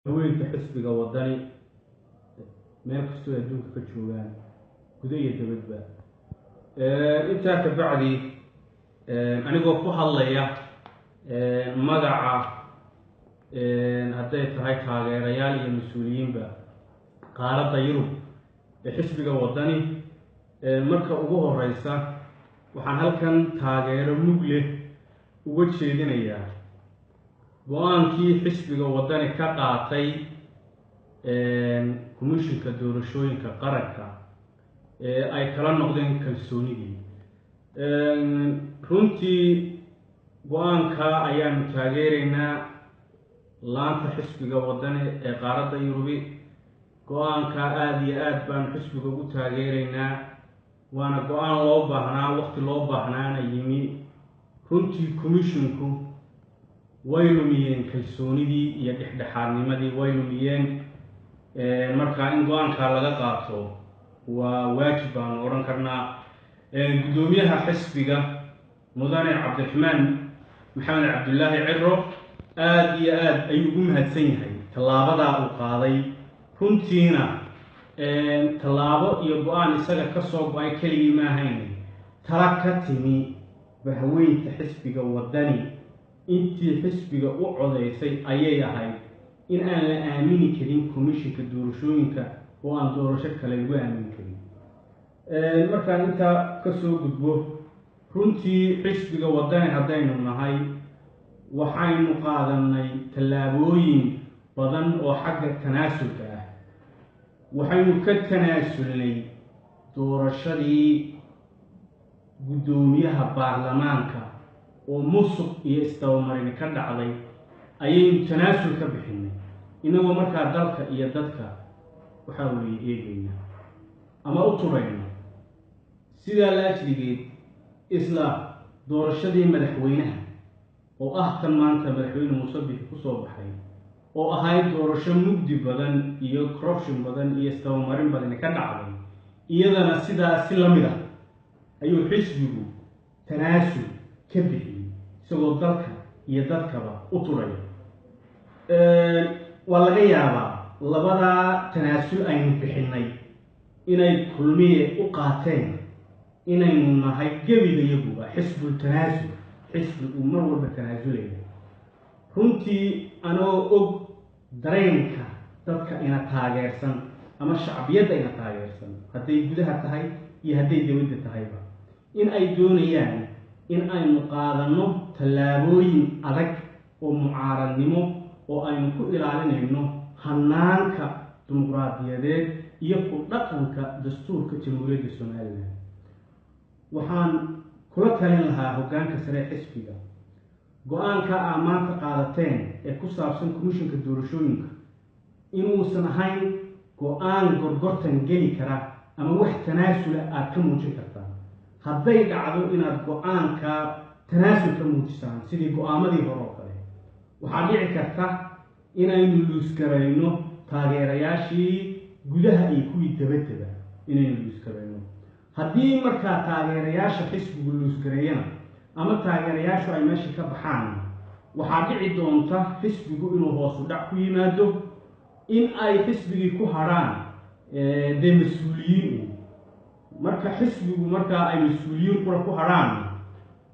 Haweenka xisbiga Wadani meel kastoo adduunka ka joogaan, guda iyo dabadba. Intaa ka bacdi, anigoo ku hadlaya magaca, hadday tahay taageerayaal iyo mas-uuliyiinba, qaaradda Yurub ee xisbiga Wadani, marka ugu horeysa waxaan halkan taageero mug leh uga jeedinayaa go-aankii xisbiga Wadani ka qaatay Komishinka Doorashooyinka Qaranka ee ay kala noqdeen kalsoonidii. Runtii go-aanka ayaanu taageeraynaa. Laanta xisbiga Wadani ee qaaradda Yurubi go-aanka aada iyo aada baanu xisbiga ugu taageeraynaa, waana go-aan loo baahnaa, waqti loo baahnaana yimi. Runtii commisshinku way lumiyeen kalsoonidii iyo dhexdhexaadnimadii, way lumiyeen. Marka in go-aankaa laga qaato waa waajib baanu odhan karnaa. Guddoomiyaha xisbiga, mudane Cabdiraxmaan Maxamed Cabdilaahi Ciro, aada iyo aada ayuu ugu mahadsan yahay tallaabadaa uu qaaday. Runtiina tallaabo iyo go-aan isaga kasoo go-ay keligii maahayn, tala ka timi bahweynta xisbiga Wadani intii xisbiga u codeysay ayay ahayd in aan la aamini karin Komishinka Doorashooyinka oo aan doorasho kale lagu aamini karin. Markaan intaa kasoo gudbo, runtii xisbiga Wadani haddaynu nahay waxaynu qaadanay tallaabooyin badan oo xagga tanaasulka ah. Waxaynu ka tanaasulnay doorashadii guddoomiyaha baarlamaanka oo musuq iyo isdabamarin ka dhacday ayaynu tanaasul ka bixinay, inagoo markaa dalka iyo dadka waxaa weeye eegayna ama u turayna. Sidaa la ajligeed, isla doorashadii madaxweynaha oo ah tan maanta madaxweyne Muuse Bixi kusoo baxay, oo ahayd doorasho mugdi badan iyo corruption badan iyo isdabamarin badani ka dhacday, iyadana sidaa si la mid ah ayuu xisbigu tanaasul ka bixiyey, isagoo dalka iyo dadkaba u turaya. Waa laga yaabaa labadaa tanaasul aynu bixinay inay Kulmiye u qaateen inaynu nahay gebiga iyaguba xisbul tanaasul, xisbi uu mar walba tanaasulaya. Runtii anoo og dareenka dadka ina taageersan ama shacbiyadda ina taageersan, hadday gudaha tahay iyo hadday dibadda tahayba, in ay doonayaan in aynu qaadanno tallaabooyin adag oo mucaaradnimo oo aynu ku ilaalinayno hanaanka dimuqraadiyadeed iyo ku dhaqanka dastuurka Jamhuuriyadda Somalilan, waxaan kula talin lahaa hoggaanka sare xisbiga: go-aanka aa maanta qaadateen ee ku saabsan Komishinka Doorashooyinka inuusan ahayn go-aan gorgortan geli kara ama wax tanaasula aada ka muujin kartaan. Hadday dhacdo inaad go-aanka tanaasul ka muujisaan sidii go-aamadii hore oo kale, waxaa dhici karta inaynu luusgarayno taageerayaashii gudaha iyo kuwii dabadaba inaynu luusgarayno. Haddii markaa taageerayaasha xisbigu luusgareeyana ama taageerayaashu ay meesha ka baxaan, waxaa dhici doonta xisbigu inuu hoosu dhac ku yimaado, in ay xisbigii ku hadrhaan dee mas-uuliyiin uun. Marka xisbigu markaa ay mas-uuliyiin qura ku hadrhaan,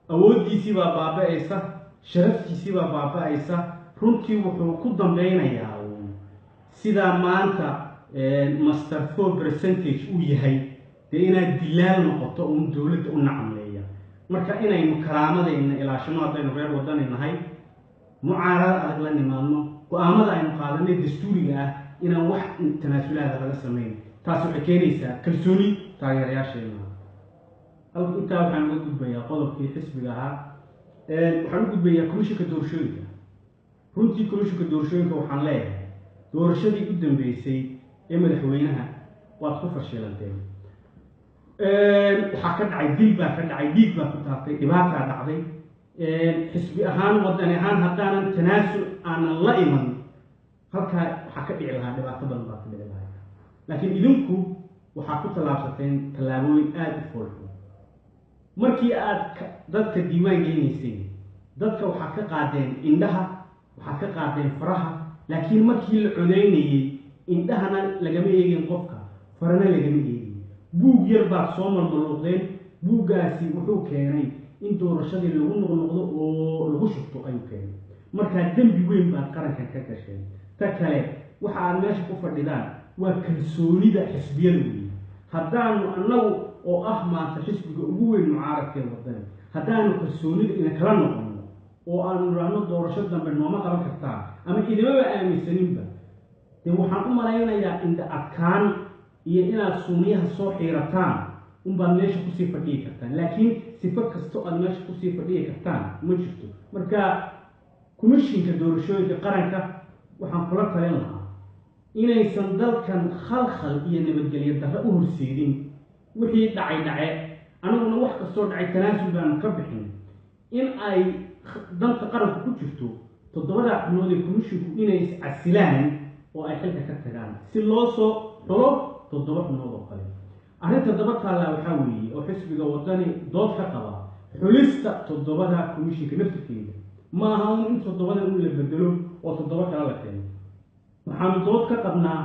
awooddiisii baa baaba-aysa, sharaftiisii baa baaba-aysa. Runtii wuxuu ku dambeynayaa uun sidaa maanta master 4% uu yahay, dee inaad dilaal noqoto uun dowladda u nacamleeya. Marka inaynu karaamadayna ilaashano haddaynu reer Wadani nahay, mucaarado adag la nimaadno, go-aamada aynu qaadanay dastuuriga ah inaan wax tanaasulaada laga samayn, taas waxay keenaysaa kalsooni taageerayaasheena. Intaa waxaan uga gudbayaa qodobkii xisbiga ahaa. Waxaan u gudbayaa Komishinka Doorashooyinka. Runtii Komishinka Doorashooyinka waxaan leeyahay, doorashadii u dambeysay ee madaxweynaha waad ku fashilanteen. Waxaa ka dhacay dil baa ka dhacay, dhiig baa ku taabtay, dhibaataa dhacday. Xisbi ahaan, Wadani ahaan, haddaanan tanaasul aanan la iman halkaa, waxaa ka dhici lahaa dhibaato badan baa ka dhici lahaa. Laakiin idinku waxaa ku tallaabsateen tallaabooyin aada u foolxun. Markii aad dadka diiwaan gelinayseen, dadka waxaad ka qaadeen indhaha, waxaad ka qaadeen faraha. Laakiin markii la codaynayey indhahana lagama eegin qofka, farana lagama eegin. Buug yar baad soo malmaluuqdeen. Buuggaasi wuxuu keenay in doorashadii lagu noqnoqdo oo lagu shubto ayuu keenay. Markaa dembi weyn baad qarankan ka gasheen. Ta kale, waxa aad meesha ku fadhidaan waa kalsoonida xisbiyada weeye. Haddaanu annagu oo ah maanta xisbiga ugu weyn mucaaradkee Wadani, haddaanu kalsoonida ina kala noqono oo aanu idhaahno doorasho dambe nooma qaban kartaa ama idimaba aaminsaninba, dee waxaan u malaynayaa indha adkaan iyo inaad suuniyaha soo xiirataan unbaad meesha kusii fadhiyi kartaan, laakiin sifo kasto aad meesha kusii fadhiyi kartaan ma jirto. Marka komishinka doorashooyinka qaranka waxaan kula talin lahaa inaysan dalkan khalkhal iyo nabadgelyo darro u horseedin. Wixii dhacay dhace, anaguna wax kastoo dhacay tanaasul baanu ka bixin. In ay danta qaranku ku jirto 7da xubnood ee komishinku inay iscasilaan oo ay xilka ka tagaan si loo soo xulo 7 xubnood oo kale. Arrinta daba taallaa waxaa weeye oo xisbiga Wadani dood ka qaba xulista 7da komishinka naftirkeeda. Ma aha un in 7da un la bedelo oo 7 kale la keeno. Waxaanu dood ka qabnaa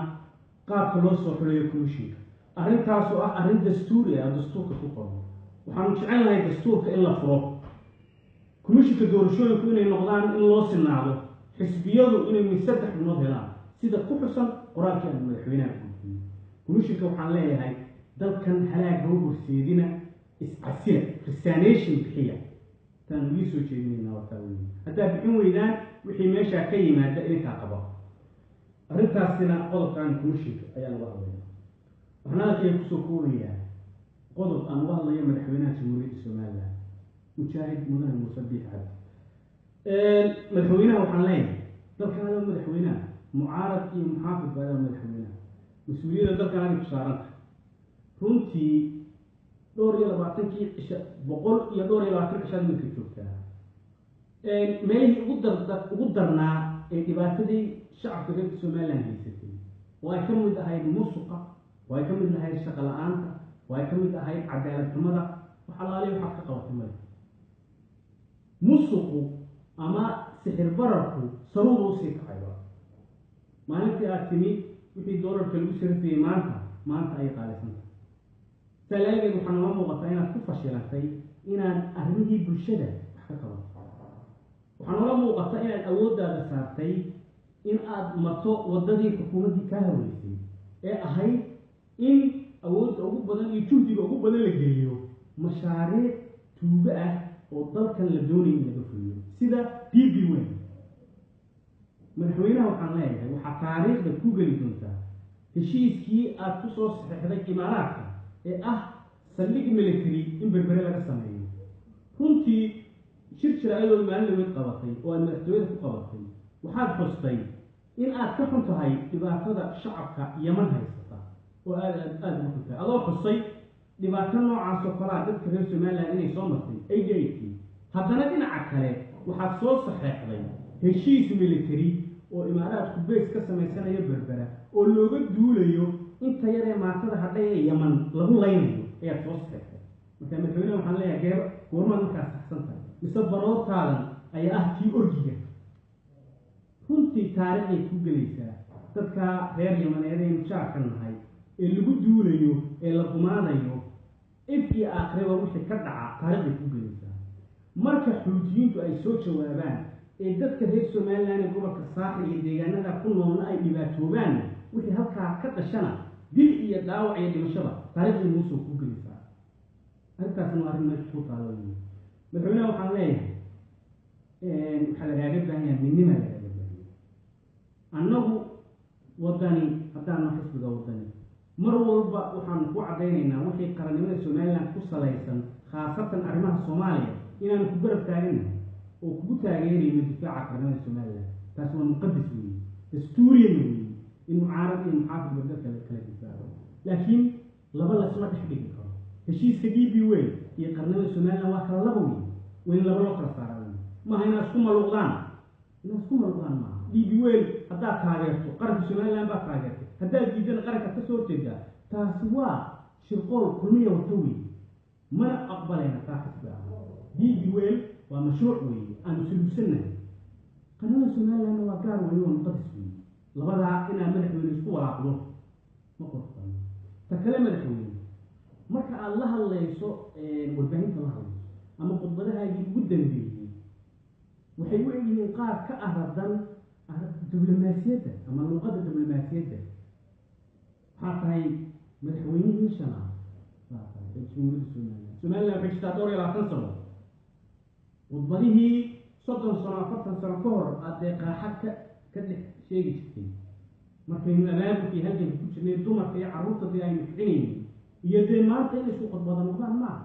qaabka loo soo xulayo komishinka, arrintaasoo ah arrin dastuuri ah, dastuurka ku qoran. Waxaanu jecel lahay dastuurka in la furo, komishinka doorashooyinku inay noqdaan in loo sinaado, xisbiyadu inay min 3 xubnood helaan sida ku xusan qoraalkii aanu madaxweynaha gudbiyey. Komishinka waxaan leeyahay, dalkan halaag ha u horseedina, iscasila, resignation bixiya. Taan idii soo jeedinaynaa wataa weeye. Haddaad bixin weydaan, wixii meeshaa ka yimaada idinkaa qaba. Arrintaasina qodobkan komishinka ayaan uga hadlaya. Waxaan hadalkayga kusoo koobayaa qodob aan uga hadlayo madaxweynaha Jamhuuriyadda Somaliland, Mujaahid Mudane Muuse Biix Cabdi. Madaxweynaha waxaan leeyahay, dalkan adoo madaxweynaha, mucaarad iyo muxaafid ba adoo madaxweynaha, mas-uuliyadda dalkan aday ku saaranta. Runtii dhowr iyo labaatankii cisha, 122 cishaad iminka joogtaa, meelihii ugu darnaa ee dhibaatadii shacabka reerka Somaliland haysatay, oo ay ka mid ahayd musuqa, oo ay ka mid ahayd shaqo la-aanta, oo ay ka mid ahayd cadaalad xumada, wax allaaliya waxaad ka qabatay male. Musuqu ama sixir bararku saruuba usii kacayba. Maalintii aad timi wixii doolarka lagu sarifayay maanta ayay qaalisantah. Salaageed waxaa nooga muuqataa inaad ku fashilantay inaad arrimihii bulshada wax ka qabato. Waxaa nooga muuqata inaad awooddaada saartay in aad marto waddadii xukuumaddii kaa horreysay ee ahayd in awoodda ugu badan iyo juhdiga ugu badan la geliyo mashaariic tuugo ah oo dalkan la doonaya in laga fuliyo sida DP World. Madaxweynaha waxaan leeyahay, waxaa taariikhda ku geli doontaa heshiiskii aad ku soo saxeixday Imaaraadka ee ah saldhig military in Berbere laga sameeyo. Runtii shir jira-adood maalin dhaweyd qabatay oo aad madaxtooyada ku qabatay, waxaad xustay in aad ka xun tahay dhibaatada shacabka Yaman haysata oo aad aad aada uga xun tahay, adoo xusay dhibaato noocaas oo kalaa dadka reer Somaliland inay soo martay 88-kii. Haddana dhinaca kale waxaad soo saxeexday heshiis military oo Imaaraadku base ka samaysanayo Berbera oo looga duulayo inta yaree maatada hadhay ee Yaman lagu laynayo ayaad soo saxeexday. Marka madaxweyneha waxaan leeyahay, geer goormaad markaas saxsan tahay, mise baroortaadan ayaa ah tii orgiga? Runtii taariikhday ku gelaysaa dadka reer Yamaneed aynu jaarka nahay ee lagu duulayo ee la gumaadayo. If iyo aakhiraba wixii ka dhaca taariikhday ku gelaysaa. Marka Xuutiyiintu ay soo jawaabaan ee dadka reer Somaliland ee gobolka Saaxil iyo deegaanada ku noolna ay dhibaatoobaanna, wixii halkaa ka dhashana, dil iyo dhaawac iyo dhimashada, taariikhdii muusoo ku gelaysaa. Arrintaasna waa arrin meesha ku taalo wey. Madaxweynaha waxaan leeyahay, waxaa lagaaga baahan yahay midnimaa lagaaga baahan yahay. Annagu Wadani haddaanu xisbiga Wadani, mar walba waxaanu ku caddaynaynaa wixii qarannimada Somaliland ku salaysan, khaasatan arrimaha Soomaaliya, inaanu ku garab taagannahay oo kugu taageerayno difaaca qarannimada Somaliland. Taasi waa muqadas weeye, dastuuriyana weeye in mucaarad iyo muxaafidba dalka la kala difaaco, laakiin laba lasma dhex dhigi karo. Heshiiska DP World iyo qarannimada Somaliland waa kala laba wey, waa in laba loo kala saaraa wey. Maaha inaad isku maluuqdaan, inaad isku maluuqdaan maaha. DP World haddaad taageerto, qaranka Somaliland baad taageertay; haddaad diidana, qarankaad ka soo horjeedaa. Taasi waa shirqool Kulmiya wata wey, mana aqbalayna taa xisbi ahaan. DP World waa mashruuc weeye aanu sulugsannahay. Qaranimada Somalilandna waa gaar weeye, waa muqadas weeye. Labadaa inaad madaxweyne isku walaaqdo ma qurux badno. Ta kale, madaxweyne, marka aada la hadlayso warbaahinta la hadlayso ama khudbadahaagii ugu dambeeyey, waxay u egyihiin qaar ka aradan diblomaasiyadda ama luuqadda diblomaasiyadda. Waxaa tahay madaxweynihii shanaad baa tahay ee Jamhuuriyadda Somaliland. Somaliland waxay jirtaa dhowr iyo labaatan sano. Khudbadihii 30 sano, 40 sano ka hor aad dee qaaxa ka dhex sheegi jirtay markaynu abaabulka iyo halganka ku jirnay, dumarka iyo carruurta dee aynu kicinaynay, iyo dee maanta inay isku khudbada noqdaan maaha.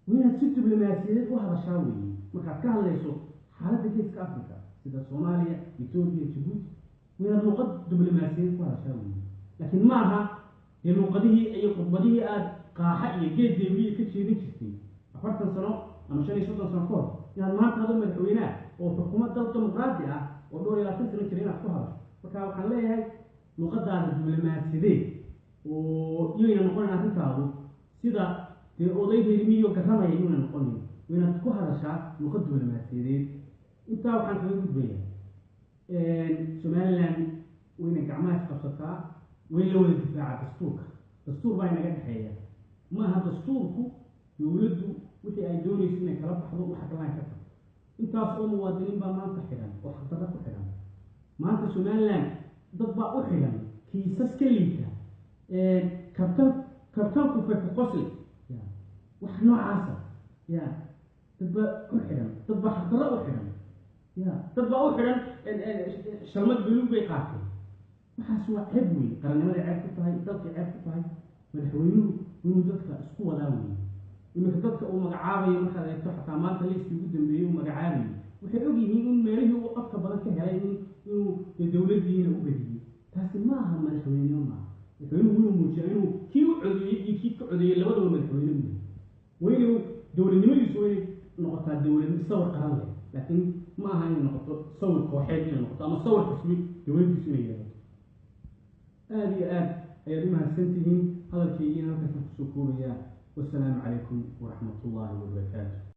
Waa inaad si diblomaasiyadeed u hadashaa weeye. Markaad ka hadlayso xaaladda Geeska Africa sida Soomaaliya, Etoobiya, Jabuuti, waa inaad luuqad diblomaasiyadeed ku hadashaa weeye. Laakiin maaha dee luuqadihii iyo khudbadihii aad qaaxa iyo geed deebliya ka jeedin jirtay 40 sano ama 35 sano ka hor inaad maanta adoo madaxweyneah oo xukuumad dal dimuqraadi ah oo dhowr iyo labaatan sano jira inaad ku hadasho. Marka waxaan leeyahay, luuqadaada diblomaasiyadeed oo yayna noqonin arrintaadu sida dee oday reermiyo garramaya yuuna noqonin. Waa inaad ku hadashaa luuqad diblomaasiyadeed. Intaa waxaan kaga gudbayaa, Somaliland wayna gacmaha isqabsataa, way la wada difaaca dastuurka. Dastuur baa inaga dhexeeya. Maaha dastuurku dowladdu wixii ay doonayso inay kala baxdo, waxa kalena ay ka tagto. Intaas oo muwaadiniin baa maanta xidhan oo xaqdarro ku xidhan. Maanta Somaliland dad baa u xidhan kiisas ka liita kabtan kabtanku feku qosli ya wax noocaasa ya. Dad baa u xidhan, dad baa xaqdarro u xidhan ya, dad baa u xidhan shalmad buluug bay qaateen. Waxaas waa ceeb weeye, qarannimaday ceeb ku tahay, dalkay ceeb ku tahay. Madaxweynuhu inuu dadka isku wadaa weeye. Iminka dadka uu magacaabayo markaad eegto, xataa maanta liiskii ugu dambeeyey uu magacaabayo, waxay og yihiin in meelihii uu codka badan ka helay inuu dee dowladdiina u bediyey. Taasi ma aha madaxweynenimo, maaha. Madaxweynuhu inuu muujiyaa inuu kii u codeeyey iyo kii ka codeeyey labadaba madaxweyne u yahay. Waa inuu dowladnimadiisu waa inay noqotaa dowlad sawir qaran leh, laakiin ma aha inay noqoto sawir kooxeed inay noqoto ama sawir xisbi dowladdiisu inay yeelato. Aada iyo aad ayaad u mahadsantihiin. Hadalkaygiina halkaasaan kusoo koobayaa. Wasalaamu calaykum waraxmat ullaahi wabarakaatu.